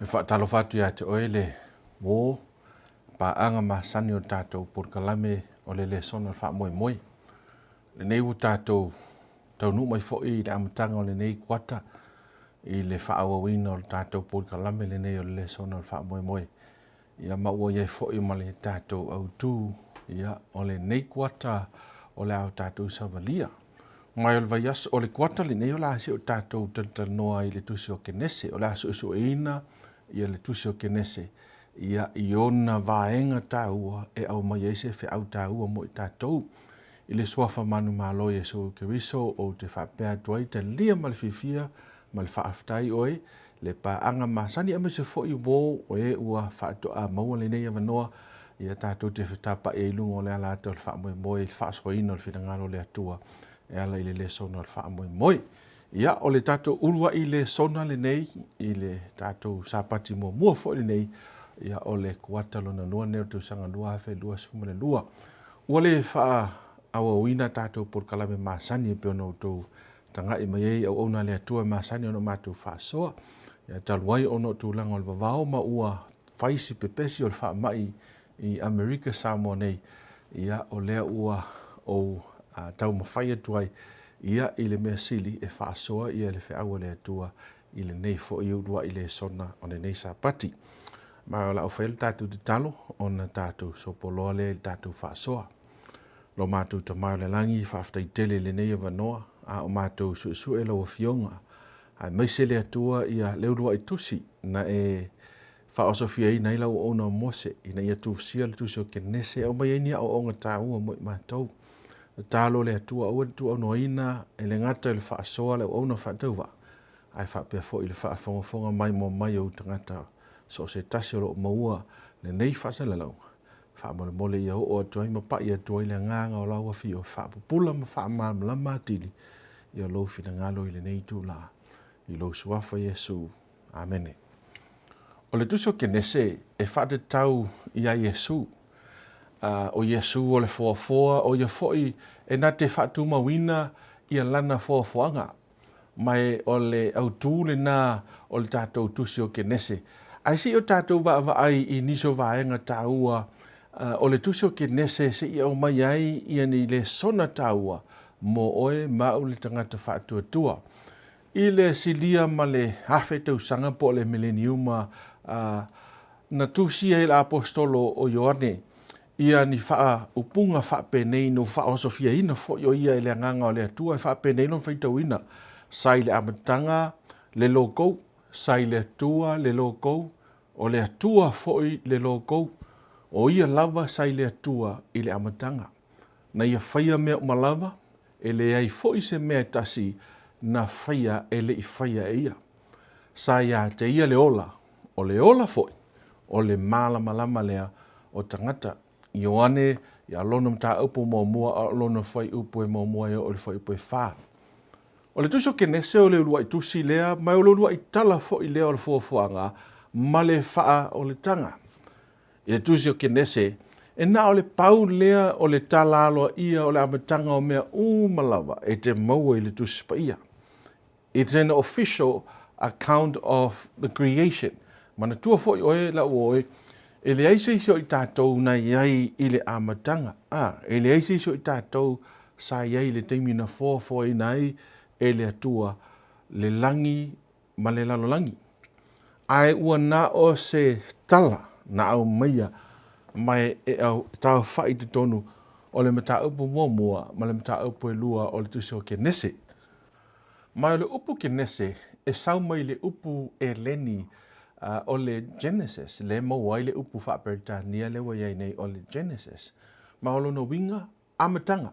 E faatalofa atu ia te oe le uō, paaga masani o le tatou polokalame o le lesona o le faamoemoe. Lenei ua tatou taunuu mai foi i le amataga o lenei kuata i le faaauauina o le tatou polokalame lenei o le lesona o le faamoemoe. Ia ma ua i ai foi ma le tatou autu, ia, o lenei kuata o le a o tatou savalia. Mai o le vaiaso, o le kuata lenei o le a se i o tatou talatalanoa ai i le tusi o Kenese. O le a suesueina ia le tusi o Kenese ia i ona vaega taua e aumai ai se feau taua mo i tatou. I le suafa manumalo o Iesu Keriso ou te faapea atu ai, talia ma le fiafia ma le faafetai oe le paaga masani aemaise foi uō o e ua faatoa maua lenei avanoa ia tatou te fetapa'i ai i luga o le ala ata o le faamoemoe i le faasoaina o le finagalo o le Atua e ala i le lesona o le faamoemoe. Ia, o le tatou ulua'i lesona lenei i le tatou Sapati muamua foi lenei, ia o le kuata lona lua lenei o le tausaga 2022. Ua le faaauauina tatou polokalame masani e pei ona outou taga'i mai ai auauna a le Atua e masani ona matou faasoa. Ia talu ai ona o tulaga o le vavao ma ua fai si pepesi o le faamai i Amerika Samoa nei, ia o lea ua ou taumafai atu ai ia i le mea sili e faasoa ia le feau a le Atua i lenei foi uluai lesona o lenei Sapati. Ma o le a ou faia le tatou tatalo ona tatou sopoloa lea i le tatou faasoa. Lo matou Tama i le Lagi, faafetai tele i lenei avanoa, a o matou suesue lau Afioga, aemaise le Atua ia le uluai tusi na e faaosofiaina ai lau auauna o Mose ina ia tusia le tusi o Kenese e aumai ai ni aoaoga taua mo i matou. Tatalo le Atua aua ne i tuuaunoaina e le gata i le faasoa le auauna faatauvaa, ae faapea foi i le faafogafoga maimoa mai o ou tagata so o se tasi o lo o maua lenei faasalalauga. Faamolemole ia oo atu ai ma pai atu ai le agaga o lau Afio e faapupula ma faamalamalama atili ia lou finagalo i lenei itula. I lou Suafa Iesu. Amene. O le tusi o Kenese e faatatau iā Iesu. O Iesu o le foafoa, o ia foi e na te faatumauina ia lana foafoaga. Ma e o le autū lena o le tatou tusi o Kenese. Ae se i o tatou vaavaai i nisi o vaega taua o le tusi o Kenese se i aumai ai ia ni lesona taua mo oe ma au le tagata faatuatua. I le silia ma le 1000 tausaga po o le mileniuma na tusia ai le Aposetolo o Ioane ia ni faaupuga faapenei na ua faaosofiaina foi o ia e le Agaga o le Atua e faapenei lona faitauina, Sa i le amataga le logou, sa i le Atua le logou, o le Atua foi le logou, o ia lava sa i le Atua i le amataga. Na ia faia mea uma lava, e leai foi se mea e tasi na faia e le i faia e ia. Sa ia te ia le ola, o le ola foi, o le malamalama lea o tagata. Ioane, ia lona mataupu muamua a o lona fuaiupu e muamua e oo i le fuaiupu e fa. O le tusi o Kenese o le uluai tusi lea, ma o le uluai tala foi lea o le fuafuaga ma le faaoletaga. I le tusi o Kenese, e na o le pau lea o le tala aloaia o le amataga o mea uma lava e te maua i le Tusi Paia. It's an official account of the creation. Manatua foi oe lau oe, e leai se isi o i tatou na i ai i le amataga. A, e leai se isi o i tatou sa i ai i le taimi na foafoaina ai e le Atua le lagi ma le lalolagi. Ae ua na o se tala na aumaia mai e taaofai i totonu o le mataupu muamua ma le mataupu e lua o le tusi o Kenese. Ma o le upu Kenese e sau mai le upu Eleni o le Genesis, lea e maua ai le upu faa-Peretania lea ua i ai nei o le Genesis. Ma o lona uiga, amataga.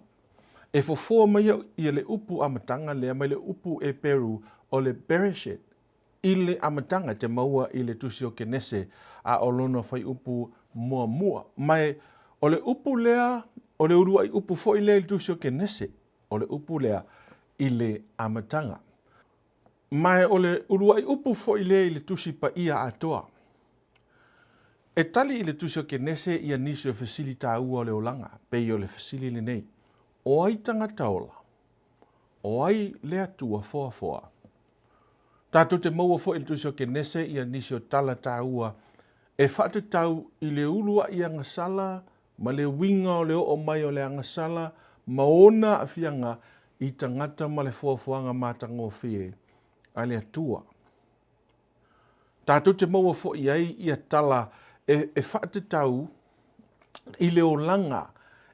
E fofoa mai ia le upu amataga lea mai le upu Eperu o le Bereshit, i le amataga e te maua i le tusi o Kenese, a o lona fuaiupu muamua. Ma e o le upu lea, o le uluai upu foi lea i le tusi o Kenese, o le upu lea i le amataga. Ma e o le uluai upu foi lea i le Tusi Paia atoa. E tali i le Tusi o Kenese ia nisi o fesili taua o le olaga, pei o le fesili lenei, O ai tagata ola? O ai le Atua foafoa? Tatou te maua foi i le Tusi o Kenese ia nisi o tala taua e faatatau i le uluai agasala ma le uiga o le oo mai o le agasala ma ona aafiaga i tagata ma le foafoaga matagofie a le Atua. Tatou te maua foi ai ia tala e, e faatatau i le olaga,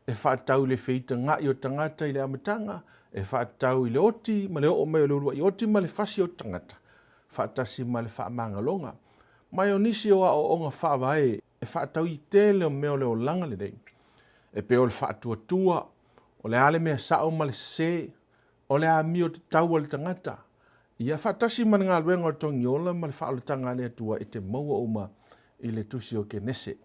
e faatatau i le feitaga'i o tagata i le amataga, e faatatau i le oti ma le oo mai o le uluai oti ma le fasi o tagata, faatasi ma le faamagaloga. Ma e o nisi o aoaoga faavae e faatatau i tele o mea o le olaga lenei, e pei o le faatuatua, o le a le mea sao ma le sese, o le amio tatau a le tagata, ia faatasi ma le galuega o le togiola ma le faaolataga a le Atua e te maua uma i le tusi o Kenese.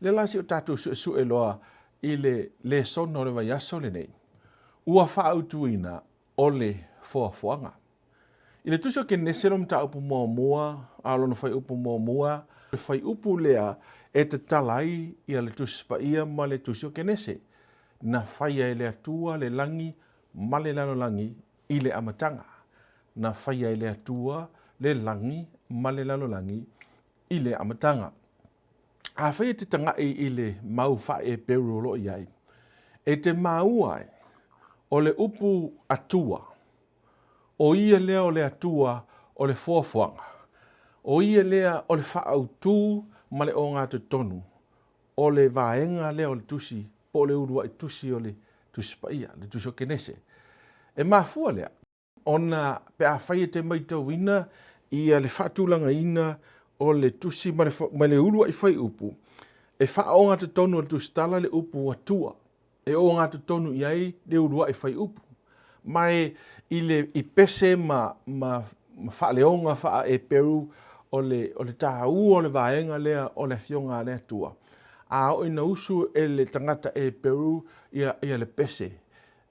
Lea la se i o tatou suesue loa i le lesona o le vaiaso lenei, ua faautuina o le foafoaga. I le tusi o Kenese lo mataupu muamua, a o lona fuaiupu muamua, le fuaiupu lea e tatala ai ia le Tusi Paia ma le tusi o Kenese, na faia e le Atua le lagi ma le lalolagi i le amataga. Na faia e le Atua le lagi ma le lalolagi i le amataga. Afai e te taga'i i le mau faa-Eperu o lo o i ai, e te maua ai, o le upu Atua, o ia lea o le Atua o le foafoaga, o ia lea o le faaautu ma le ogatotonu o le vaega lea o le tusi po o le uluai tusi o le Tusi Paia, le tusi o Kenese. E mafua lea, ona pe afai e te maitauina ia le faatulagaina o le tusi ma le, ma le uluai fuaiupu, e faaogatotonu e le tusitala le upu Atua, e ogatotonu i ai le uluai fuaiupu. Ma e i le i pese ma, ma, ma faaleoga faa-Eperu o le, o le taua o le vaega lea o le Afioga a le Atua. A oo ina usu e le tagata Eperu ia, ia le pese,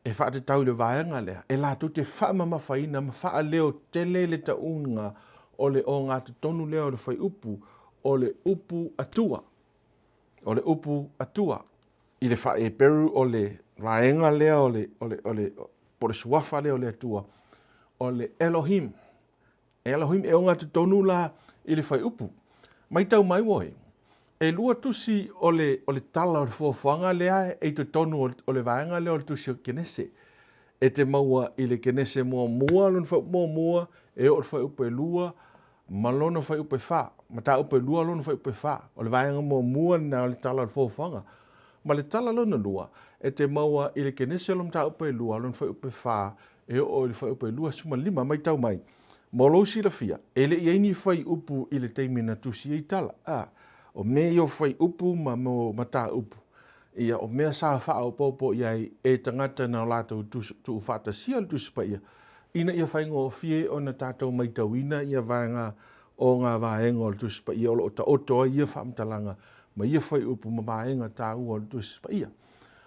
e faatatau i le vaega lea, e latou te faamamafaina ma faaleo tele le tauga o le ogatotonu lea o le fuaiupu, o le upu Atua. O le upu Atua. I le faa-Eperu o le vaega lea o le, o le, o le, po o le suafa lea o le Atua, o le Elohim. Elohim e ogatotonu la i le fuaiupu. Matau mai ua e, e lua tusi o le, o le tala o le foafoaga lea e i totonu o le vaega lea o le tusi o Kenese. E te maua i le Kenese muamua, lona fuaiupu muamua, e oo i le fuaiupu e lua, ma lona fuaiupu e fa. Mataupu e lua, lona fuaiupu e fa. O le vaega muamua lena o le tala o le foafoaga. Ma le tala lona lua, e te maua i le Kenese o le mataupu e lua, lona fuaiupu e fa, e oo i le fuaiupu e 25. Matau mai, mo lou silafia, e le i ai ni fuaiupu i le taimi na tusi ai tala. A, o mea ia o fuaiupu ma mo mataupu, ia, o mea sa faaopoopo i ai e tagata na latou tuufaatasia le Tusi Paia, ina ia faigofie ona tatou matauina ia vaega o ngā vaega o le Tusi Paia o lo o taoto ai ia faamatalaga ma ia fuaiupu ma vaega taua o le Tusi Paia.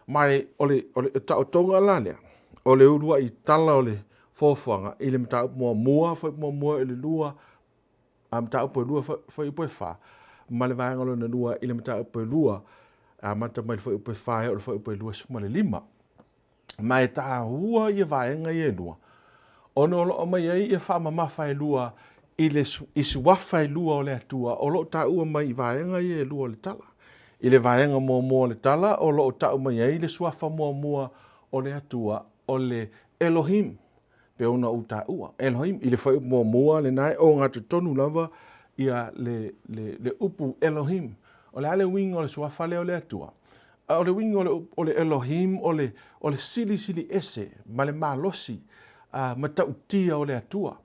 Ma e, o le, o le taotoga la lea, o le uluai tala o le foafoaga i le mataupu muamua, fuaiupu muamua i le lua, a mataupu e lua, fuaiupu e fa, ma le vaega lona lua i le mataupu e lua, amata mai le fuaiupu e fa e oo i le fuaiupu e 25. Ma e taua ia vaega ia e lua, ona o lo o aumai ai ia faamamafa e lua i le i suafa e lua o le Atua o lo o taua mai i vaega ia e lua o le tala. I le vaega muamua o le tala o lo o tau mai ai le suafa muamua o le Atua o le Elohim, pei ona ou taua, Elohim, i le fuaiupu muamua lena e ogatotonu lava ia le, le, le upu Elohim. O le a le uiga o le suafa lea o le Atua? A o le uiga o le, o le Elohim o le, o le silisili ese ma le malosi a, matautia o le Atua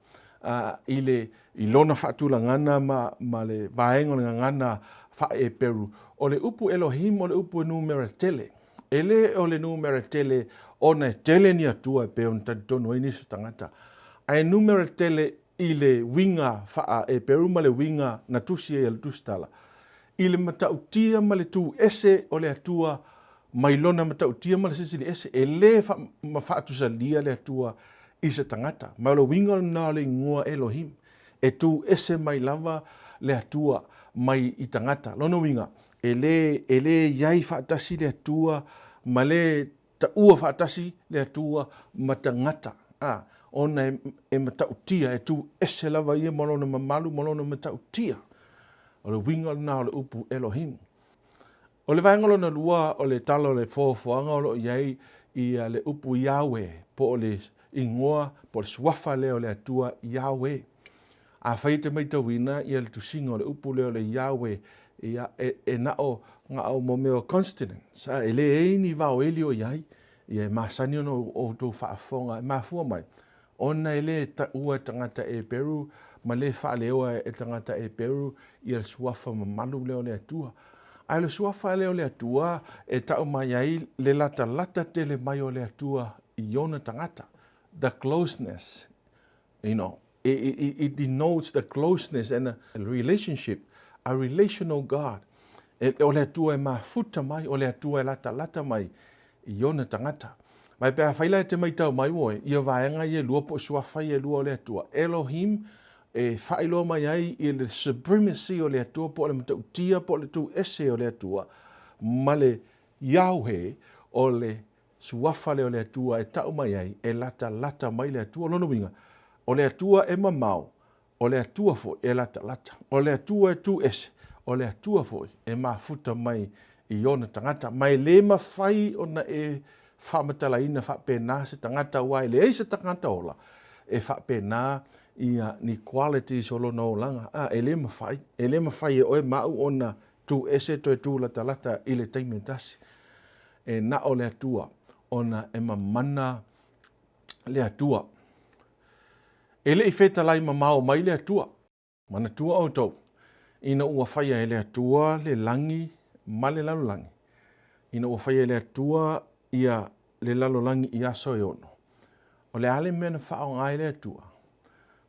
a, i, le, i lona faatulagana ma, ma le vaega o le gagana faa-Eperu. O le upu Elohim o le upu e numera tele. E le o le numera tele ona e tele ni Atua e pei ona talitonu ai nisi o tagata, ae numera tele i le uiga faa-Eperu ma le uiga na tusi ai e le Tusitala, i le matautia ma le tu ese o le Atua mai lona matautia ma le silisili ese. E le faatusalia le Atua i se tagata, ma o le uiga lena o le igoa Elohim, e tu ese mai lava le Atua mai i tagata. Lona uiga, e le, e le i ai faatasi le Atua ma le taua faatasi le Atua ma tagata. A, ona e matautia, e tu ese lava ia ma lona mamalu ma lona matautia. O le uiga lena o le upu Elohim. O le vaega lona lua o le tala o le foafoaga o lo o i ai ia le upu Yahweh, po o le igoa, po o le suafa lea o le Atua Yahweh. Afai e te matauina ia le tusiga o le upu lea o le Yahweh, ia, e, e na o, na o mo mea o consonants, a, e leai ni vaoeli o i ai, ia e masani ona outou faafofoga e mafua mai, ona e lē taua e tagata Eperu ma lē faaleoa e tagata Eperu ia le suafa mamalu lea o le Atua. Ae o le suafa lea o le Atua e tau mai ai le latalata tele mai o le Atua i ona tagata, the closeness, you know, it, it, it denotes the closeness and a relationship, a relational God. E, o le Atua e mafuta mai, o le Atua e latalata mai i ona tagata. Mai pe afai la e te maitau mai oe, ia vaega ia e lua po o suafa ia e lua o le Atua. Elohim e faailoa mai ai i le supremacy o le Atua po o le matautia po o le tu ese o le Atua ma le Yahweh o le suafa lea o le Atua e tau mai ai e latalata mai le Atua. O lona uiga, o le Atua e mamao, o le Atua foi e latalata. O le Atua e tu ese, o le Atua foi e mafuta mai i ona tagata. Ma e le mafai ona e faamatalaina faapena se tagata, aua e leai se tagata ola e faapena ia ni qualities o lona olaga. A, e le mafai, e le mafai e oe ma au ona tu ese toe tu latalata i le taimi e tasi. E na o le Atua, ona e mamana le Atua. E le i fetalai mamao mai le Atua. Manatua outou, ina ua faia e le Atua le lagi ma le lalolagi, ina ua faia e le Atua ia le lalolagi i aso e ono, o le a le mea na faaaoga ai le Atua?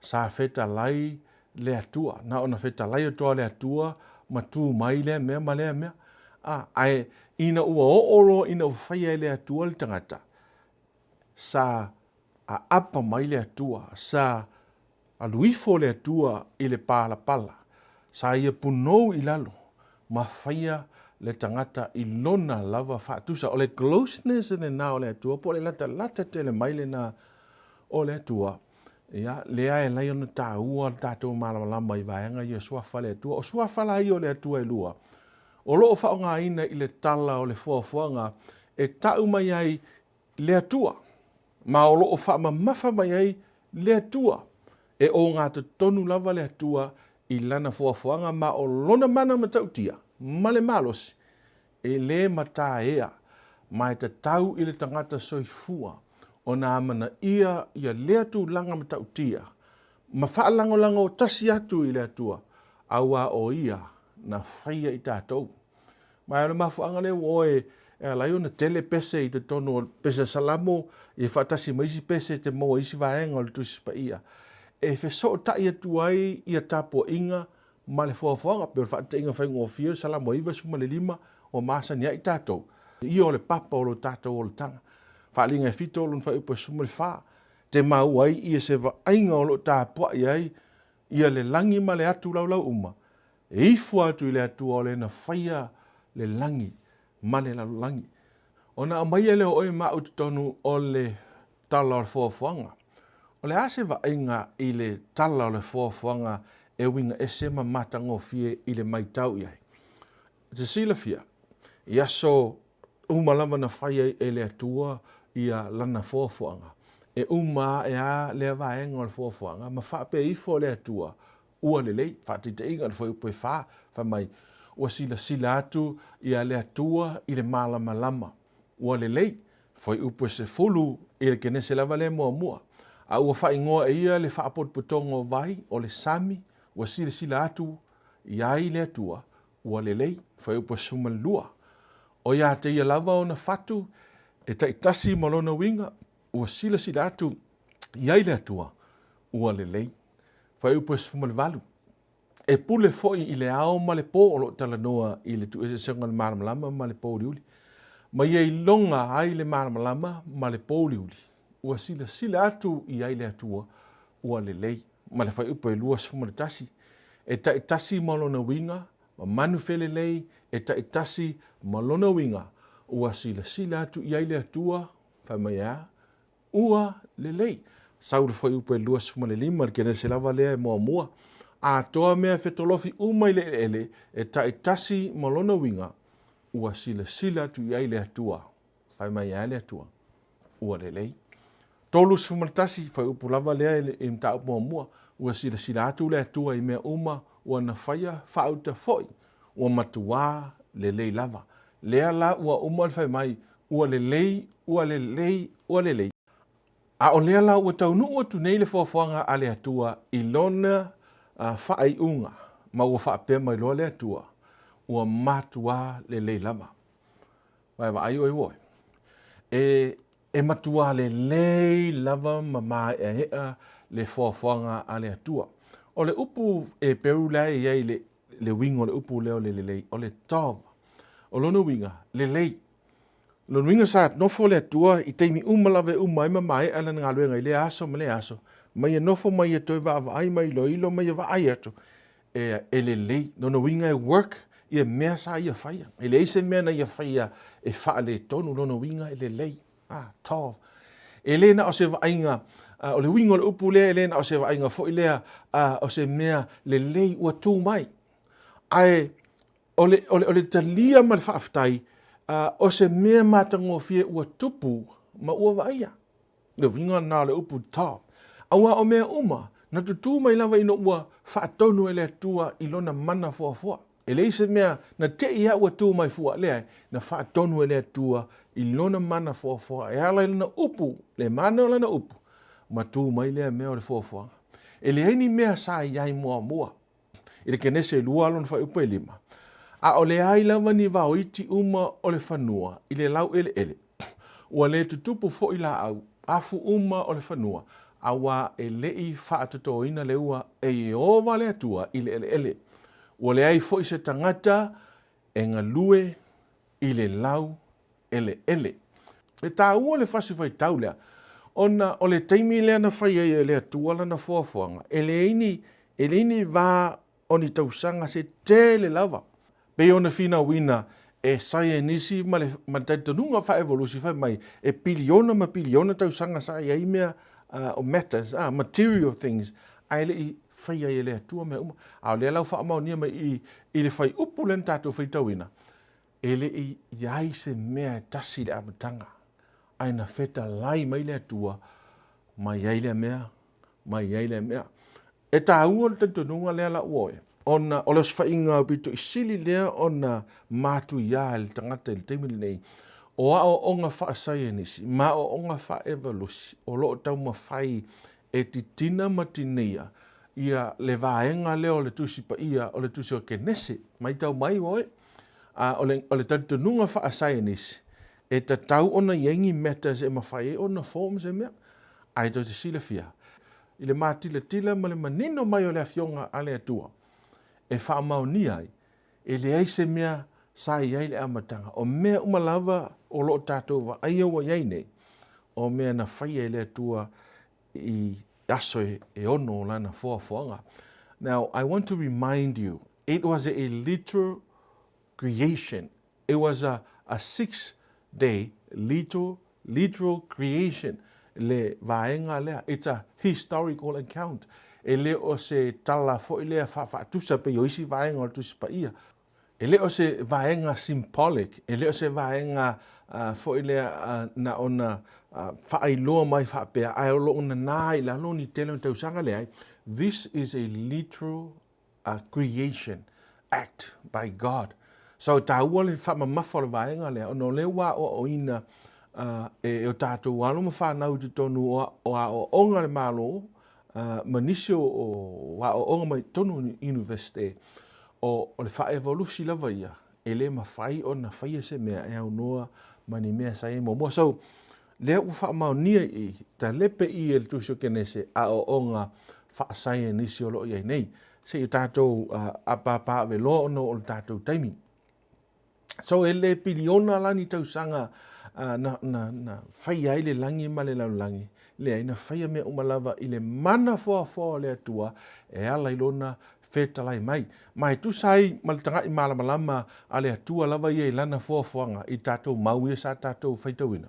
Sa fetalai le Atua, na ona fetalai atu lava o le Atua ma tu mai lea mea ma lea mea. A, ae ina ua oo loa ina ua faia e le Atua le tagata, sa aapa mai le Atua, sa alu ifo le Atua i le palapala, sa ia punou i lalo ma faia le tagata i lona lava faatusa. O le closeness lena o le Atua, po o le latalata tele mai lena o le Atua, ia, lea e alai ona taua le tatou malamalama i vaega ia o suafa le Atua. O suafa la ia o le Atua e lua, o lo o faaaogaina i le tala o le foafoaga e tau mai ai le Atua, ma o lo o faamamafa mai ai le Atua. E ogatotonu lava le Atua i Lana foafoaga ma o Lona mana matautia ma le malosi e lē mataea, ma e tatau i le tagata soifua ona amanaia ia lea tulaga matautia ma faalagolago tasi atu i le Atua, auā o Ia na faia i tatou. Ma o le mafuaaga lea ua oe e ala ai ona tele pese i totonu o pese a Salamo ia faatasi ma isi pese e te maua i isi vaega o le Tusi Paia e fesootai atu ai ia tapuaiga ma le foafoaga. Pei o le faataitaiga faigofie o le Salamo 95 ua masani ai tatou. Ia o le papa o lo tatou olataga. Faaliga e fito o lona fuaiupu e 14. Te maua ai ia se vaaiga o lo o tapuai ai ia le lagi ma le atu laulau uma E ifo atu i le Atua o le na faia le lagi ma le lalolagi. Ona aumaia lea o oe ma au i totonu o le tala o le foafoaga. O le a se vaaiga i le tala o le foafoaga e uiga ese ma matagofie i le maitau i ai? E te silafia, i aso uma lava na fai ai e le Atua ia Lana foafoaga, e uma ae a lea vaega o le foafoaga ma faapea ifo le Atua Ua lelei, faataitaiga, le fuaiupu e fa, fai mai, ua silasila atu ia le Atua i le malamalama. Ua lelei, fuaiupu e 10 i le Kenese lava lea muamua. A ua faaigoa e ia le faapotopotoga o vai, o le sami, ua silasila atu i ai le Atua, ua lelei, fuaiupu e 12. O ia te ia lava ona fatu e taitasi ma lona uiga, ua silasila atu i ai le Atua, ua lelei. Fuaiupu e 18. E pule foi i le ao ma le pō o lo o talanoa i le tuueseesega o le malamalama ma le pōuliuli. Ma ia iloga ai le malamalama ma le pōuliuli, ua silasila atu i ai le Atua, ua lelei. Ma le fuaiupu e 21. E taitasi ma lona uiga, ma manu felelei e taitasi ma lona uiga, ua silasila atu i ai le Atua, fai mai e a? Ua lelei. Sau le fuaiupu e 25 le Kenese lava lea e muamua. Atoa mea fetolofi uma i le eleele e taitasi ma lona uiga, ua silasila atu i ai le Atua. Fai mai e a le Atua? Ua lelei. 31, fuaiupu lava lea i le mataupu muamua, ua silasila atu le Atua i mea uma ua na faia faauta foi, ua matuā lelei lava. Lea la ua uma le fai mai, ua lelei, ua lelei, ua lelei. A o lea la ua taunuu atu nei le foafoaga a le Atua i Lona faaiuga, ma ua faapea mai loa le Atua, ua matuā lelei lava. Vaevaai oe ua oe. E, e matuā lelei lava ma maeaea le foafoaga a le Atua. O le upu Eperu la e i ai le, le uiga o le upu lea o le lelei, o le tov. O lona uiga, lelei. Lona uiga sa nofo le Atua i taimi uma lava e uma ai ma maea lana galuega i lea aso ma lea aso, ma ia nofo ma ia toe vaavaai ma iloilo ma ia vaai atu, e, e lelei. Lona uiga e work ia mea sa ia faia. E leai se mea na ia faia e faaletonu, lona uiga e lelei. Ah, tov. E le na o se vaaiga, uh, o le uiga o le upu lea, e le na o se vaaiga foi lea, uh, o se mea lelei ua tu mai. Ae o le, o le, o le talia ma le faafetai, uh, o se mea matagofie ua tupu ma ua vaaia. Le uiga lena o le upu tov. Aua o mea uma, na tutū mai lava ina ua faatonu e le Atua i lona mana foafoa. E leai se mea na te'i a ua tū mai fua, leai, na faatonu e le Atua i lona mana foafoa e ala i lana upu, le mana o lana upu, ma tū mai lea mea o le foafoaga. E leai ni mea sa i ai muamua. I le Kenese e lua lona fuaiupu e lima. A o leai lava ni vaoiti uma o le fanua i le laueleele, ua le tutupu foi laau afu uma o le fanua, auā e le i faatotoina le ua e Ieova le Atua i le eleele. Ua leai foi se tagata e galue i le lau eleele. E taua le fasi faitau lea, ona o le taimi lea na fai ai e le Atua lana foafoaga, e leai ni, e leai ni va o ni tausaga se tele lava. Pei ona finauina e saienisi ma le, ma le talitonuga faaevolusi fai mai e piliona ma piliona tausaga sa i ai mea uh, o matters, ah, material things, ae le i fai ai e le Atua mea uma. A o lea la ua faamaonia mai i, i le fuaiupu lea na tatou faitauina, E le i i ai se mea e tasi i le amataga, ae na fetalai mai le Atua, mai ai lea mea, mai ai lea mea. E taua le talitonuga lea la ua oe, ona o le osofaiga aupito i sili lea ona matuia e le tagata i le taimi lenei, o aoaoga faasaienisi ma aoaoga faaevalusi o lo o taumafai e titina ma tineia ia le vaega lea o le Tusi Paia, o le Tusi o Kenese. Matau mai oe, a o le, o le talitonuga faasaienisi, e tatau ona i ai ni matters e mafai ai ona form se mea. Ae tou te silafia, i le matilatila ma le manino mai o le Afioga a le Atua, e faamaonia ai, e leai se mea sa i ai le amataga. O mea uma lava o lo o tatou vaaia ua i ai nei, o mea na faia e le Atua i aso e ono o lana foafoaga. Now, I want to remind you, it was a literal creation. It was a, a six-day literal, literal creation. Le vaega lea, it's a historical account. E le o se tala foi lea faafaatusa pei o isi vaega o le Tusi Paia. E le o se vaega symbolic, e le o se vaega foi lea na ona faailoa mai faapea, ae o lo o nana i lalo ni tele o tausaga, leai. This is a literal creation act by God. So e taua le faamamafa o le vaega lea, ona o lea ua aoaoina e o tatou alo ma fanau i totonu o aoaoga a le Malo, ma nisi o aoaoga mai totonu o Universite, o le faaevolusi lava ia, e le mafai ona faia se mea e aunoa ma ni mea sa i ai muamua. So, lea ua faamaonia i i, talepe i e le Tusi o Kenese aoaoga faasaienisi o lo o i ai nei. Se i o tatou apaapa aveloa ona o le tatou taimi. So e le piliona la ni tausaga na, na, na faia ai le lagi ma le lalolagi, leai, na faia mea uma lava i le mana foafoa o le Atua e ala i lona fetalai mai. Ma e tusa ai ma le taga'i malamalama a le Atua lava ia i lana foafoaga i tatou mau ia sa tatou faitauina.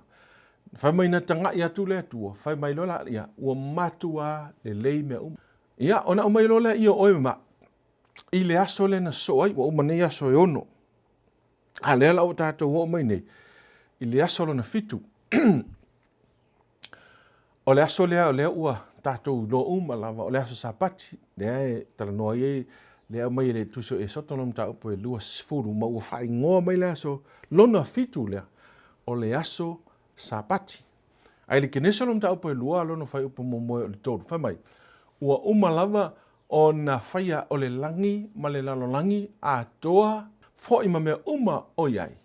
Fai mai na taga'i atu le Atua, fai mai loa la ia, ua matuā lelei mea uma. Ia, ona aumai loa lea o oe ma a'u i le aso lea na sosoo ai, ua uma nei aso e ono. A lea la ua tatou oo mai nei i le aso lona fitu. O le aso lea o lea ua tatou iloa uma lava, o le aso Sapati, lea e talanoa ai, lea e aumai e le Tusi o Esoto lona mataupu e 20, ma ua faaigoa mai le aso lona fitu lea, o le aso Sapati. Ae i le Kenese lona mataupu e lua, lona fuaiupu muamua e oo i le tolu, fai mai, ua uma lava ona faia o le lagi ma le lalolagi atoa foi ma mea uma o i ai.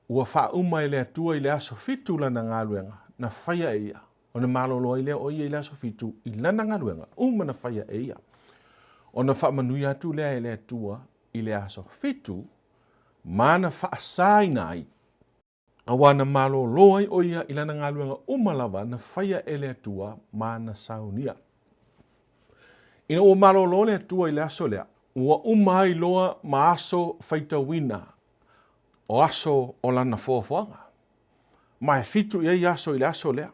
Ua faauma e le Atua i le aso fitu lana galuega na faia e ia, ona malolo ai lea o ia i le aso fitu i lana galuega uma na faia e ia. Ona faamanuia atu lea e le Atua i le aso fitu ma na faasaina ai, auā na malolo ai o ia i lana galuega uma lava na faia e le Atua ma na saunia. Ina ua malolo le Atua i le aso lea, ua uma ai loa ma aso faitauina o aso o lana foafoaga. Ma e fitu i ai aso i le aso lea.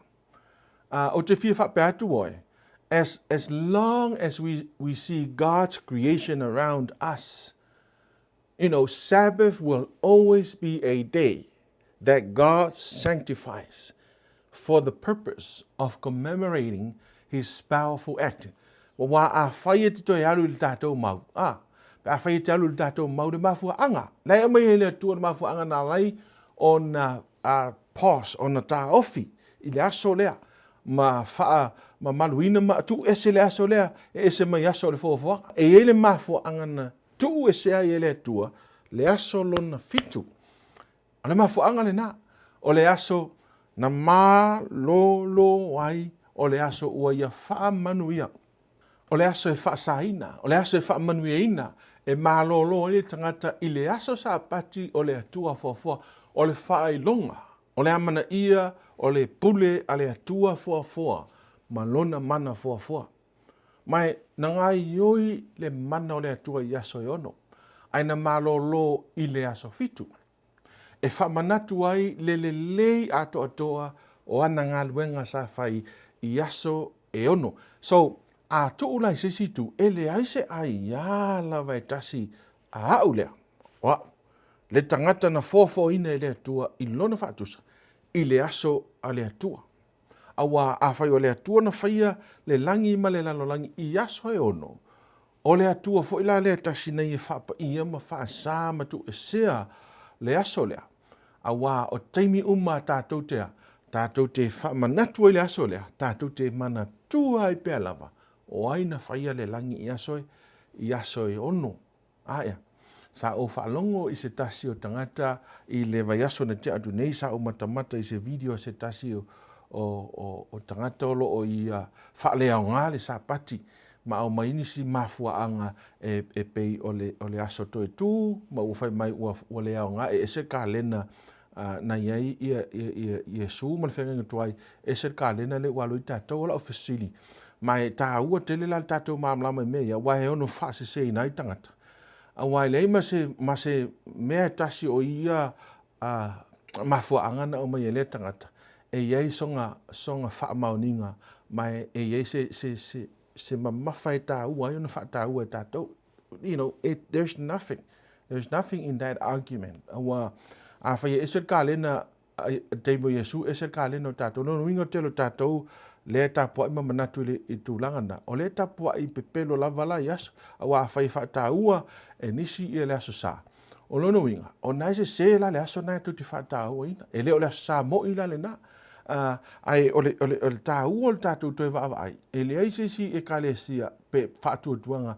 Ou te fia faapea atu oe, as, as long as we, we see God's creation around us, you know, Sabbath will always be a day that God sanctifies for the purpose of commemorating His powerful act. Wā afai e te toe alu i le tātou mau, a, pe afai e te alu i le tātou mau le mafuaaga, la e aumai ai le Atua le mafuaaga na ala ai ona a, pause, ona taofi i le aso lea, ma faamamaluina ma tuu ese le aso lea e ese mai aso o le foafoaga. E i ai le mafuaaga na tuu ese ai e le Atua le aso lona fitu. O le mafuaaga lena, o le aso na malolo ai, o le aso ua ia faamanuia, o le aso e faasaina, o le aso e faamanuiaina, e malolo ai le tagata i le aso Sapati o le Atua foafoa, o le faailoga, o le amanaia o le pule a le Atua foafoa ma Lona mana foafoa. Ma e na gaoioi le mana o le Atua i aso e ono, ae na malolo i le aso fitu, e faamanatu ai le lelei atoatoa o ana galuega sa fai i aso e ono. So, a tuu la i se isi itu, e leai se aiā lava e tasi a a'u lea, o a'u, le tagata na foafoaina e le Atua i lona faatusa i le aso a le Atua. Auā, afai o le Atua na faia le lagi ma le lalolagi i aso e ono, o le Atua foi la lea tasi na ia faapaia ma faasā ma tuuesea le aso lea. Auā, o taimi uma a tātou te a, tātou te faamanatu ai le aso lea, tātou te manatua ai pea lava, o ai na faia le lagi i aso e, i aso e ono. Aia, sa ou faalogo i se tasi o tagata i le vaiaso na tea atu nei, sa ou matamata i se video a se tasi o, o, o, o tagata o lo o ia faaleaoga le Sapati, ma aumai nisi mafuaaga e, e pei o le, o le aso toe tū, ma ua fai mai ua, ua le aoga e ese kalena uh, na i ai ia, ia, ia, Iesu ma le feagaiga tuai, ese le kalena lea ua alu ai tatou. O lau fesili, ma e tāua tele la le tatou malamalama i mea ia, aua e ono faaseseina ai tagata. Aua e leai ma se, ma se mea e tasi o ia uh, mafuaaga na aumai e lea tagata, e i ai sona, sona faamaoniga, ma e, e i ai se, se, se, se mamafa e tāua ai ona faataua e tatou. You know, it, there's nothing. There's nothing in that argument. Aua, afai e ese le kalena le taimi o Iesu, ese le kalena o tatou. Lona uiga o le tele o tatou lea e tapuai ma manatu i le i tulaga na. O lea e tapuai pepelo lava la i aso. Aua afai e faataua e nisi ia le aso Sa. O lona uiga, o na e sese la le aso na e tou te faatauaina. E le o le aso Sa moi la lena. Uh, ae o le, o le, o le taua o le tatou toe vaavaai, e leai se isi ekalesia pe faatuatuaga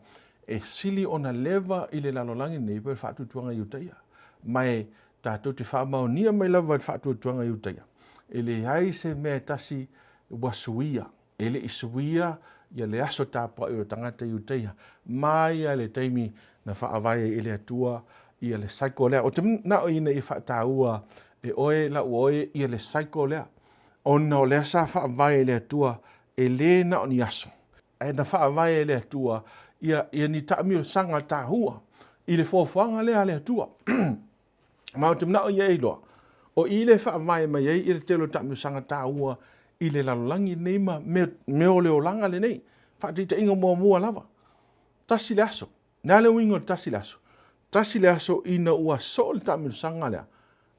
e sili ona leva i le lalolagi nei pe o le faatuatuaga Iutaia. Ma e tatou te faamaonia mai lava i le faatuatuaga Iutaia, e leai se mea e tasi ua suia, e le i suia ia le aso tapuai o tagata Iutaia mai lava i le taimi na faavae ai e le Atua ia le cycle lea. Ou te manao ina ia faataua e oe lau oe ia le cycle lea, ona o lea sa faavae e le Atua e le na o ni aso, ae na faavae e le Atua ia, ia ni taamilosaga tahua i le foafoaga lea a le Atua. Ma ou te manao ia e iloa, O i lea e faavae mai ai le tele o taamilosaga taua i le lalolagi lenei ma mea o le olaga lenei. Faataitaiga muamua lava, tasi le aso. Le a le uiga o le tasi le aso? Tasi le aso ina ua soo le taamilosaga lea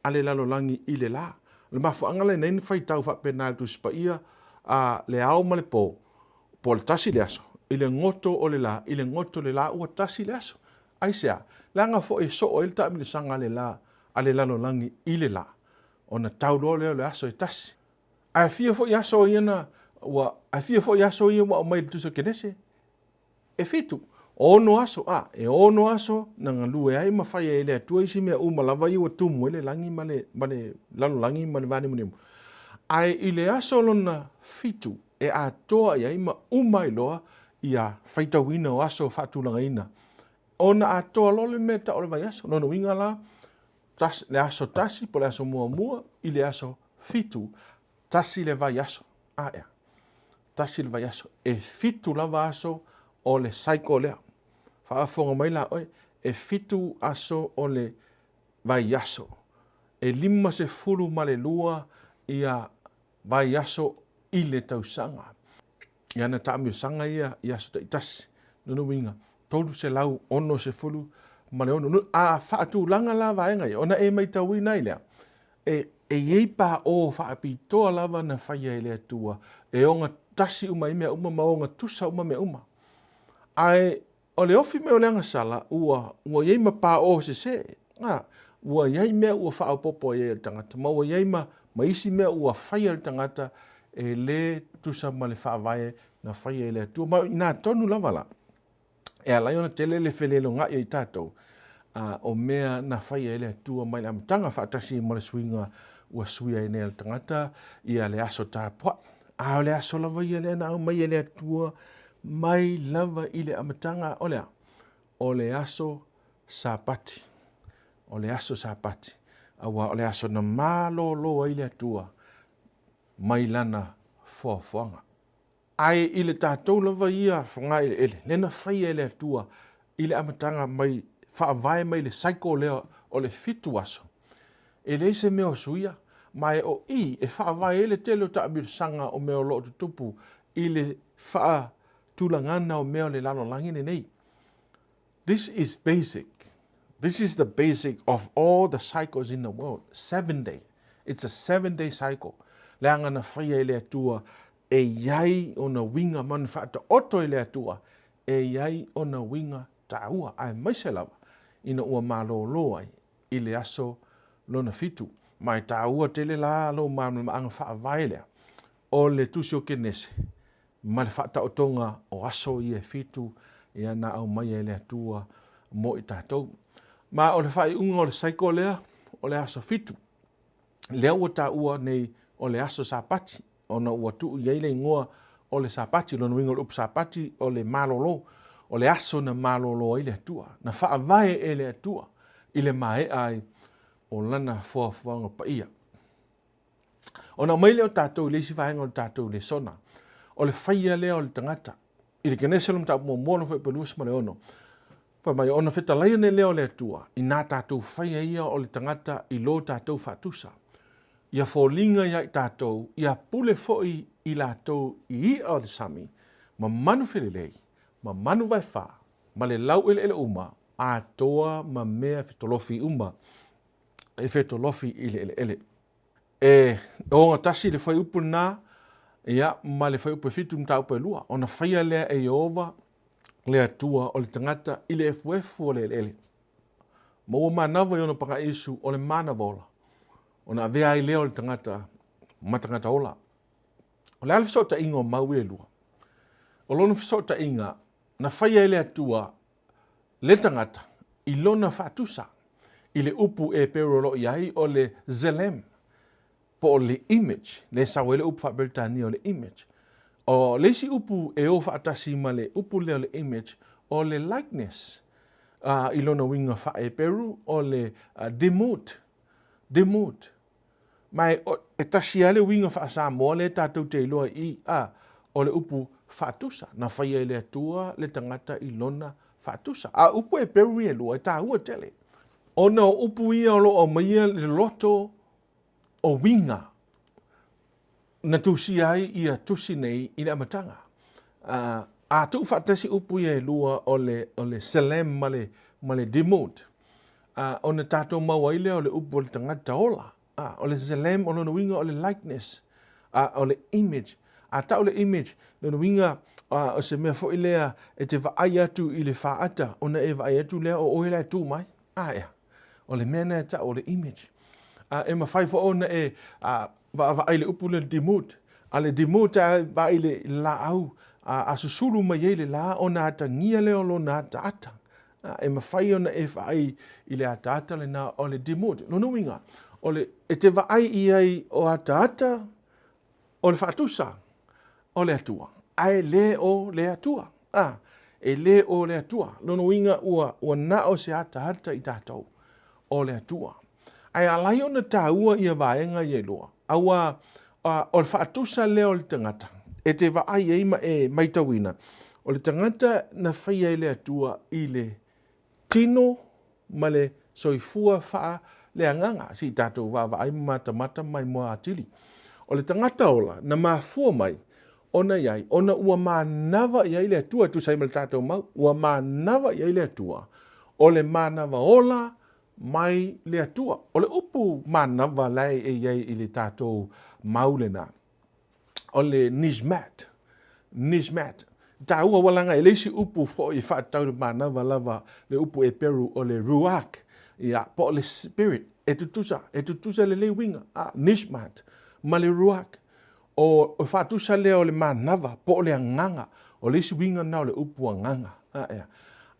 a le lalolagi i le la. O le mafuaaga lenei na faitau faapena e le Tusi Paia a le ao ma le po, po o le tasi le aso, i le goto o le la, i le goto o le la ua tasi le aso. Aisea? Leaga foi e soo ai le taamilosaga a le la, a le lalolagi i le la, ona tau loa lea o le aso e tasi. Ae fia foi aso ia na ua, ae fia foi aso ia ua aumai i le Tusi o Kenese? E fitu, ono aso, a, e ono aso na galue ai ma fai ai e le Atua isi mea uma lava ia ua tumu ai le lagi ma le, ma le lalolagi ma le vanimunimu. Ae i le aso lona fitu e atoa i ai ma uma ai loa ia faitauina o aso faatulagaina, ona atoa loa le mea tau o le vaiaso. Lona uiga la, tas, le aso tasi po o le aso muamua i le aso fitu, tasi le vaiaso. A ea? Tasi le vaiaso. E fitu lava aso o le cycle lea. Faafofoga mai la oe, e fitu aso o le vaiaso. E 52 ia vaiaso i le tausaga. I ana taamilosaga ia i aso taitasi. Lona uiga, 366. A faatulaga la vaega ia, ona e maitauina ai lea, e, e i ai paō faapitoa lava na faia e le Atua e ogatasi uma ai mea uma ma ogatusa uma mea uma. Ae o le ofi mai o le agasala, ua, ua i ai ma paō sesē. A, ua i ai mea ua faaopoopo i ai e le tagata, ma ua i ai ma, ma isi mea ua faia e le tagata e lē tusa ma le faavae na faia e le Atua. Ma inā tonu lava la, e ala ai ona tele le felelogaʻi o i tatou, a, o mea na faia e le Atua mai le amataga faatasi ma le suiga ua suia ai nei a le tagata ia le aso tapuaʻi. A o le aso lava ia lea na aumai e le Atua mai lava i le amataga, o le a? O le aso Sapati. O le aso Sapati. Aua o le aso na malōlō ai le Atua mai lana foafoaga. Ae i le tatou lava ia fogaeleele, lea na faia e le Atua i le amataga mai, faavae mai le cycle lea o le fitu aso, e leai se mea o suia, ma e o i e faavae ai le tele o taamilosaga o mea o lo o tutupu i le faatulagaga o mea o le lalolagi lenei. This is basic. This is the basic of all the cycles in the world. 7 day. It's a 7 day cycle. Leaga na faia e le Atua e i ai ona uiga ma ona faataoto e le Atua e i ai ona uiga taua, aemaise lava ina ua malōlō ai i le aso lona fitu. Ma e taua tele la lou malamalamaaga faavae lea o le Tusi o Kenese ma le faataotoga o aso ia e fitu ia na aumaia e le Atua mo i tatou. Ma o le faaiuga o le cycle lea, o le aso fitu. Lea ua taua nei o le aso Sapati, ona ua tuu i ai le igoa o le Sapati. Lona uiga o le upu Sapati o le malōlō, o le aso na malōlō ai le Atua, na faavae e le Atua i le maea ai o lana foafoaga paia. Ona aumai lea o tatou i le isi vaega o le tatou lesona, o le faia lea o le tagata. I le Kenese o le mataupu muamua lona fuaiupu 26, fai mai, ona fetalai ane lea o le Atua, inā tatou faia ia o le tagata i lo tatou faatusa, ia foliga ia i tatou, ia pule foi i latou i iʻa o le sami, ma manu felelei, ma manu vaefā, ma le laueleele uma, atoa ma mea fetolofi uma e fetolofi i le eleele. E ogatasi le fuaiupu lena ia, ma le fuaiupu e fitu mataupu e lua, ona faia lea e Ieova le Atua o le tagata i le efuefu o le eleele. Ma ua manava i ona pagaisu o le manava ola, ona avea ai lea o le tagata ma tagata ola. O le a le fesootaiga o mau ia e lua? O lona fesootaiga na faia e le Atua le tagata i lona faatusa i le upu Eperu o lo o i ai o le Zelem, po o le image, lea e sau ai le upu faa-Peretania o le image. O le isi upu e o faatasi ma le upu lea o le image, o le likeness. I lona uiga faa-Eperu, o le demut, demut. Ma e, e tasi lava le uiga faa-Samoa lea tatou te iloa i i, a, o le upu faatusa, na faia e le Atua le tagata i lona faatusa. A o upu Eperu ia e lua, e taua tele. Ona o upu ia o lo o aumaia le loto o uiga na tusia ai ia tusi nei i le amataga. A tuufaatasi upu ia e lua o le, o le Selem ma le, ma le Demut, ona tatou maua ai lea o le upu o le tagata ola. O le Zelem o lona uiga o le likeness, o le image. A tau le image, lona uiga o se mea foi lea e te vaai atu i le faata ona e vaai atu lea o oe la e tu mai. A ea, o le mea lena e tau o le image. E mafai foi ona e vaavaai i le upu lea le dimut. A le dimut a vaai i le laau a susulu mai ai le la ona atagia lea o lona ataata. E mafai ona e vaai i le ataata lena o le dimut. Lona uiga, o le, e te vaai i ai o ataata o le faatusa o le Atua, ae le o le Atua. A, e le o le Atua. Lona uiga ua, ua na o se ataata i tatou o le Atua. Ae ala ai ona taua ia vaega ia e lua, auā o le faatusa lea o le tagata e te vaai ai ma e maitauina, o le tagata na faia e le Atua i le tino ma le soifua faaleagaga, se i tatou vaavaai ma matamata mai moa atili. O le tagata ola na mafua mai ona i ai, ona ua manava i ai le Atua e tusa ai ma le tatou mau, ua manava i ai le Atua, o le manava ola mai le Atua. O le upu manava la e i ai i le tatou mau lena, o le nishmat, nishmat. Taua ua laga e le isi upu foi e faatatau i le manava lava le upu Eperu o le ruach, ia, po o le spirit, e tutusa, e tutusa lelei uiga, a, nishmat ma le ruach. O le faatusa lea o le manava po o le agaga, o le isi uiga lena o le upu agaga. A, ea.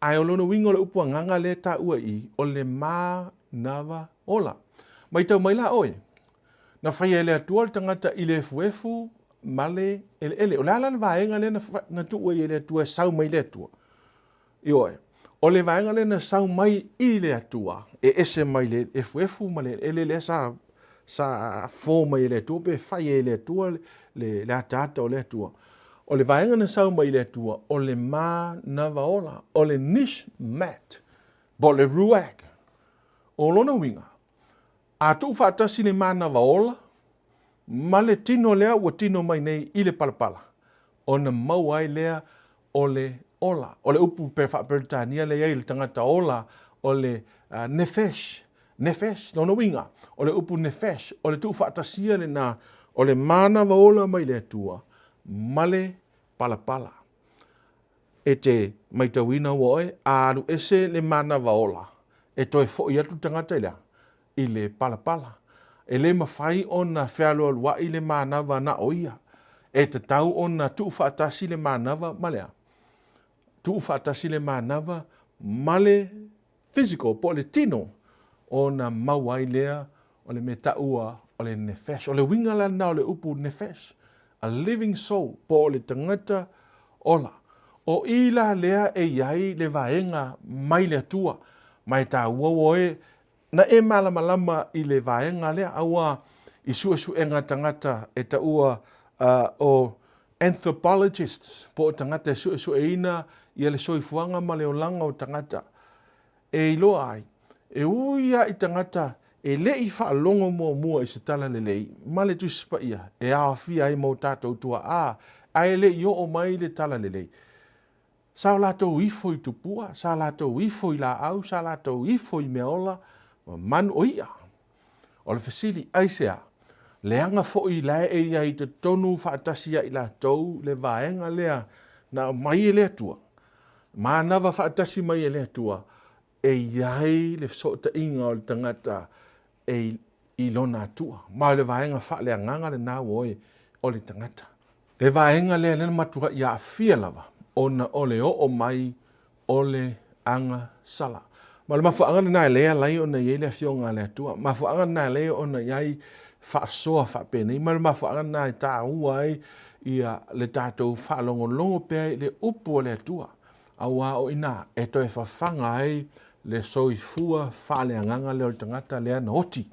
Ae o lona uiga o le upu agaga lea e taua i i, o le manava ola. Matau mai la oe, na faia e le Atua le tagata i le efuefu ma le eleele. O le a la le vaega lea na, na tuu ai e le Atua e sau mai le Atua? Ioe. O le vaega lea na sau mai i le Atua, e ese mai le efuefu ma le eleele lea sa, sa fo mai e le Atua pe fai e le Atua le, le, le ataata o le Atua. O le vaega na sau mai i le Atua, o le manava ola, o le nishmat, po o le ruach. O lona uiga, a tuufaatasi le manava ola ma le tino lea ua tino mai nei i le palapala, ona maua ai lea o le ola. O le upu pe faa-Peretania lea i ai i le tagata ola, o le nephesh, nephesh, lona uiga, o le upu nephesh, o le tuufaatasia lena o le manava ola mai le Atua ma le palapala. E te maitauina ua oe, a alu ese le manava ola, e toe foi atu le tagata i le a? I le palapala. E le mafai ona fealualuai le manava na o ia. E tatau ona tuufaatasi le manava ma le a? Tuufaatasi le manava ma le physical, po o le tino, ona maua ai lea o le mea taua o le nephesh. O le uiga la lena o le upu nephesh, a living soul, po o le tagata ola. O i la lea e i ai le vaega mai le Atua, ma e taua ua e na e malamalama i le vaega lea, auā i suesuega tagata e taua o anthropologists, po o tagata e suesueina ia le soifuaga ma le olaga o tagata, e iloa ai, e ui lava i tagata e le i faalogo muamua i se tala lelei ma le Tusi Paia e aofia ai ma o tatou tuaa ae le i oo mai le tala lelei. Sa o latou ifo i tupua, sa latou ifo i laau, sa latou ifo i meaola ma manu o i'a. O le fesili, aisea? Leaga foi la e i ai i totonu faatasi ia i latou le vaega lea na aumai e le Atua, manava faatasi mai e le Atua, e i ai le fesootaiga o le tagata e i lona Atua. Ma o le vaega faaleagaga lena ua oe o le tagata. Le vaega lea lea na matuai aafia lava ona o le oo mai o le aga sala. Ma o le mafuaaga lena e le ala ai ona i ai le Afioga a le Atua. Mafuaaga lena e ala ai ona i ai faasoa faapenei. Ma o le mafuaaga lena e taua ai ia le tatou faalogologo pea i le upu a le Atua. Auā o i ina e toe fafaga ai le soifua faaleagaga lea o le tagata lea na oti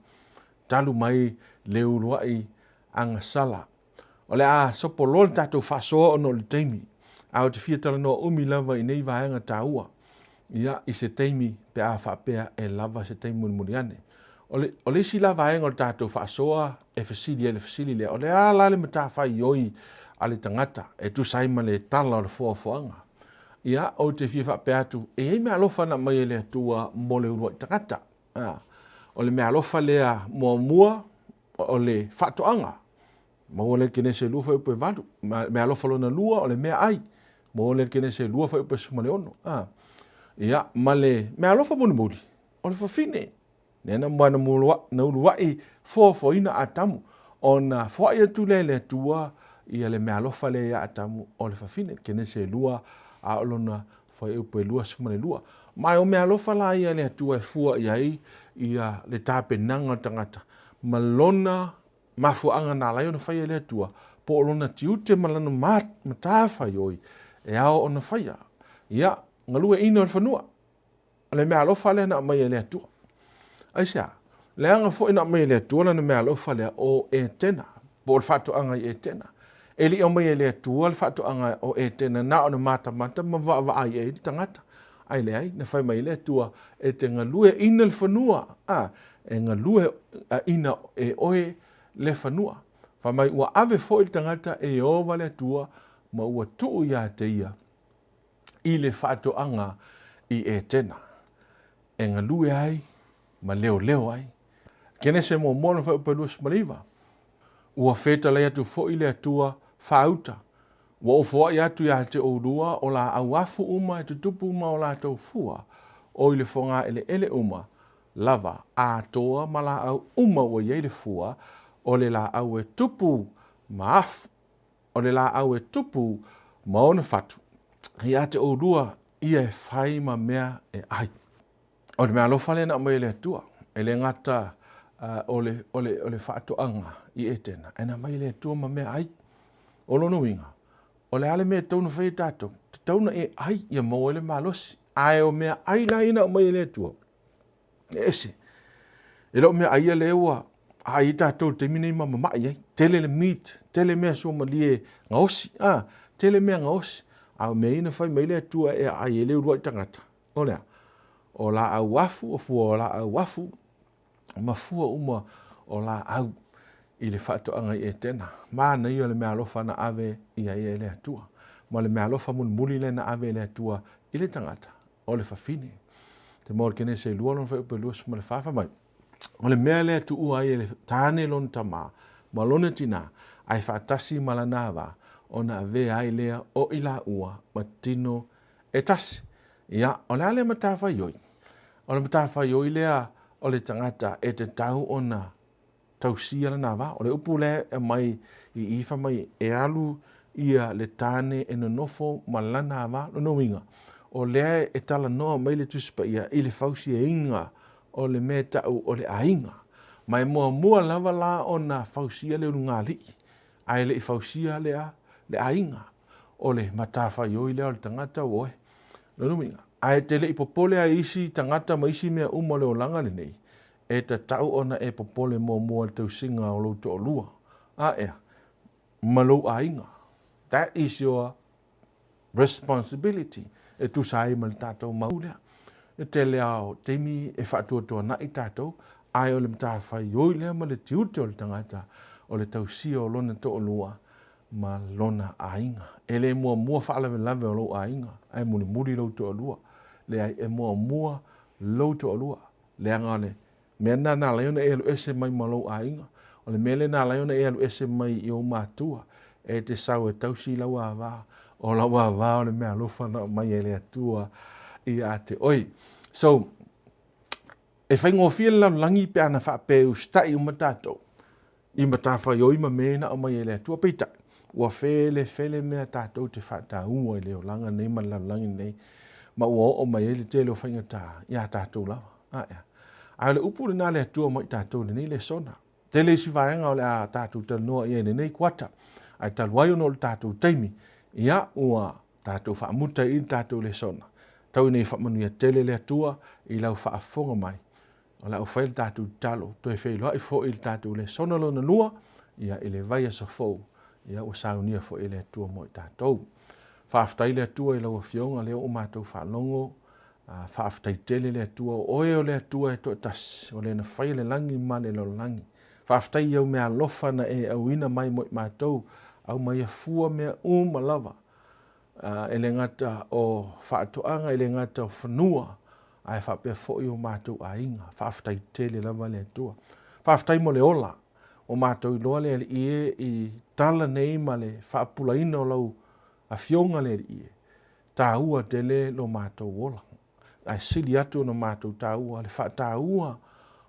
talu mai le uluai agasala. O le a sopo loa le tatou faasoa ona o le taimi, ae ou te fia talanoa umi lava i nei vaega taua, ia, i se taimi pe a faapea e lava se taimi mulimuli ane. O le, o le isi la vaega o le tatou faasoa e fesili ai le fesili lea, o le a la le matafaioi a le tagata e tusa ai ma le tala o le foafoaga? Ia, ou te fia faapea atu, e i ai meaalofa na aumai e le Atua mo le uluai tagata. A, o le meaalofa lea muamua, o le faatoaga. Maua lea i le Kenese 2 fuaiupu 8. Meaalofa lona lua, o le meaai. Maua lea i le Kenese 2 fuaiupu 16. A, ia, ma le meaalofa mulimuli, o le fafine. Lea na mua na uluai foafoaina Atamu, ona foai atu lea e le Atua ia le meaalofa lea ia Atamu o le fafine. Kenese 2 a o lona fuaiupu e 22. Ma o meaalofa la ia le Atua e fua i ai ia le tapenaga o le tagata ma lona mafuaaga na ala ai ona faia e le Atua, po o lona tiute ma lana matafaioi e ao ona faia. Ia, galueaiina o le fanua. O le meaalofa lea na aumai e le Atua. Aisea? Leaga foi na aumai e le Atua lana meaalofa lea o Etena, po o le faatoaga i Etena. E le i aumai e le Atua le faatoaga o Etena na o le matamata ma vaavaai ai le tagata. Ae leai, na fai mai ai le Atua, e te galueaiina le fanua, a, e galueaiina e oe le fanua. Fai mai, ua ave foi le tagata e Ieova le Atua ma ua tuu ia te ia i le faatoaga i Etena, e galue ai ma leoleo ai. Kenese muamua lona fuaiupu e 29, Ua fetalai atu foi le Atua faauta, ua ou foai atu ia te oulua o laau afu uma e tutupu ma o latou fua, o i le fogaeleele uma lava, atoa ma laau uma ua i ai le fua, o le laau e tupu ma afu. o le laau e tupu ma ona fatu, ia te oulua ia e fai ma mea e ai. O le meaalofa lea na aumai e le Atua, e le gata o le, o le, o le faatoaga i Etena, ae na aumai e le Atua ma mea ai. O lona uiga, o le a le mea e tatau ona fai e tatou? Tatau ona e ai ia maua ai le malosi. Ae o mea ai la ia na aumai e le Atua, e ese. E le o mea ai ia lea ua ai ai tatou i le taimi nei ma mamai ai. Tele le meat, tele mea suamalie gaosi, a, tele mea gaosi. A o mea ia na fai mai le Atua e aai ai le uluai tagata, o le a? O laau afu, o fua o laau afu, ma fua uma o laau i le faatoaga i Etena. Manaia le meaalofa na ave i ai e le Atua. Ma le meaalofa mulimuli lea na ave e le Atua i le tagata, o le fafine. Te maua le Kenese e 2 lona fuaiupu e 24 fai mai, O le mea lea e tuua ai e le tāne lona tamā ma lona tinā, ae faatasi ma lana ava, ona avea ai lea o i laua ma tino e tasi. Ia, o le a lea matafaioi? O le matafaioi lea o le tagata e tatau ona tausia lana va. O le upu lea e aumai i i fai mai e alu ia le tāne e nonofo ma lana ava. Lona uiga, o lea e talanoa mai le Tusi Paia i le fausiaina o le mea e ta'u o le aiga. Ma e muamua lava la ona fausia le ulugalii, ae le i fausia le a? Le aiga. O le matafaioi lea o le tagata ua oe. Lona uiga, ae te le i popole ai isi tagata ma isi mea uma o le olaga lenei, E tatau ona e popole muamua i le tausiga o lou toalua, a ea, ma lou aiga. That is your responsibility e tusa ai ma le tatou mau lea. E tele lava o taimi e faatuatuanai tatou, ae o le matafaioi lea ma le tiute o le tagata o le tausia o lona toalua ma lona aiga. E le muamua faalavelave o lou aiga, ae mulimuli lou toalua. Leai, e muamua lou toalua. Leaga o le mea lena na ala ai ona e alu ese mai ma lou aiga. O le mea lea na ala ai ona e alu ese mai i ou matua, e te sau e tausi i lau ava. O lau ava o le meaalofa na aumai e le Atua ia te oe. So, e faigofie le lalolagi pe ana faapea e usitai uma tatou i matafaioi ma mea na aumai e le Atua. Peitai, ua felefele mea tatou te faataua i le olaga nei ma le lalolagi nei, ma ua oo mai ai le tele o faigata iā tatou lava. A ea? Ae o le upu lena a le Atua mo i tatou i lenei lesona. Tele isi vaega o le a tatou talanoa i ai i lenei kuata, ae talu ai ona o le tatou taimi, ia ua tatou faamuta i i le tatou lesona. Tau ina ia faamanuia tele le Atua i lau faafofoga mai. O le a ou fai le tatou tatalo, toe feiloai foi i le tatou lesona lona lua, ia, i le vaiaso fou, ia, ua saunia foi e le Atua mo i tatou. Faafetai le Atua i lau Afioga, lea ua matou faalogo, Faafetai tele le Atua, o oe o le Atua e toatasi, o le na faia le lagi ma le lalolagi. Faafetai i au meaalofa na e auina mai mo i matou, aumaia fua mea uma lava, e le gata o faatoaga, e le gata o fanua, ae faapea foi o matou aiga. Faafetai tele lava le Atua. Faafetai mo le ola. Ua matou iloa le Alii e i tala nei ma le faapupulaina o lau Afioga le Alii e, taua tele lo matou ola. Ae sili atu ona matou taua le faataua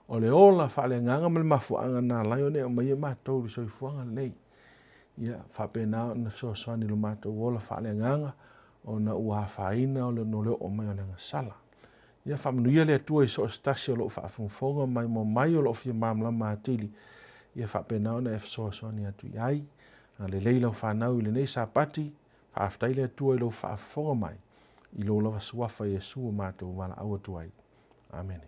o le ola faaleagaga ma le mafuaaga na ala ai ona e aumaia matou i le soifuaga lenei. Ia faapena ona fesoasoani i lo matou ola faaleagaga ona ua afaina ona o le oo mai o le agasala. Ia faamanuia le Atua i so o se tasi o lo o faafogafoga maimoa mai o lo o fia malamalama atili, ia faapena ona e fesoasoani atu i ai. Agalelei lau fanau i lenei Sapati, faafetai le Atua i lou faafofoga mai, i lou lava suafa Iesu ua matou valaau atu ai. Amene.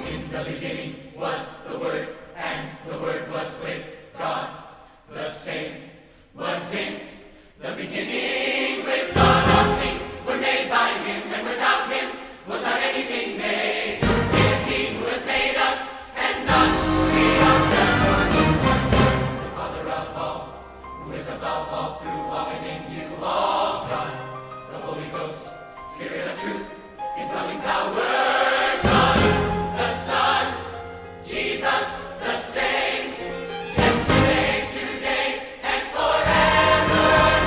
In the beginning was the Word, and the Word was with God. The same was in the beginning with God. All things were made by him, and without him was not anything made. It is he who has made us, and not we ourselves. The Father of all, who is above all, through all, and in you all, God, the Holy Ghost, Spirit of truth, indwelling power, God, the Son, Jesus, the same, yesterday, today, and forevermore.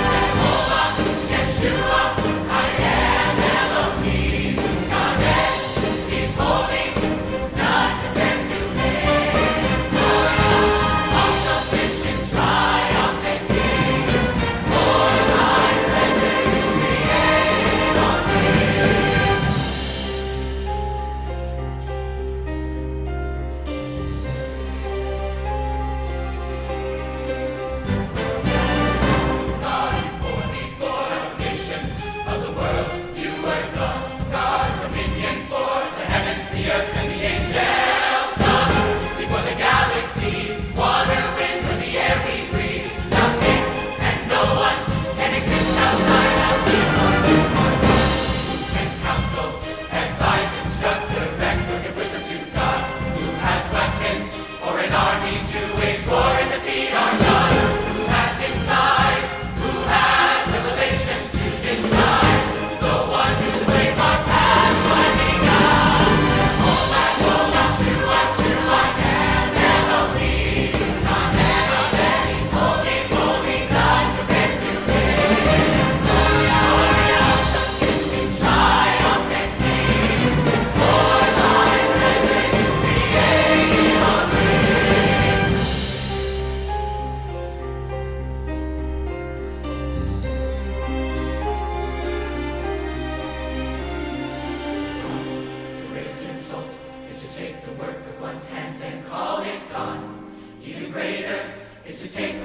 Jehovah, Yeshua, I am Elohim, Kadesh, He's holy, none compares to him. Gloria, all-sufficient, triumphant King, for thy pleasure you created all things. God, before the foundations of the world, you were God. God, dominion for the heavens, the earth, and the angels. God, before the galaxies, water, wind, or the air we breathe, nothing and no one can exist outside of you. Who can counsel, advise, instruct, direct, or give wisdom to God? Who has weapons or an army to wage war and defeat our God? Who has insight? Who has revelation to describe the one whose ways are past finding out? Jehovah, Yeshua, Shua, Elohim, Holy, holy, none compares to him. Gloria, sufficient, triumphant King, for thy pleasure you created all things. The greatest insult is to take the work of one's hands and call it God. Even greater is to take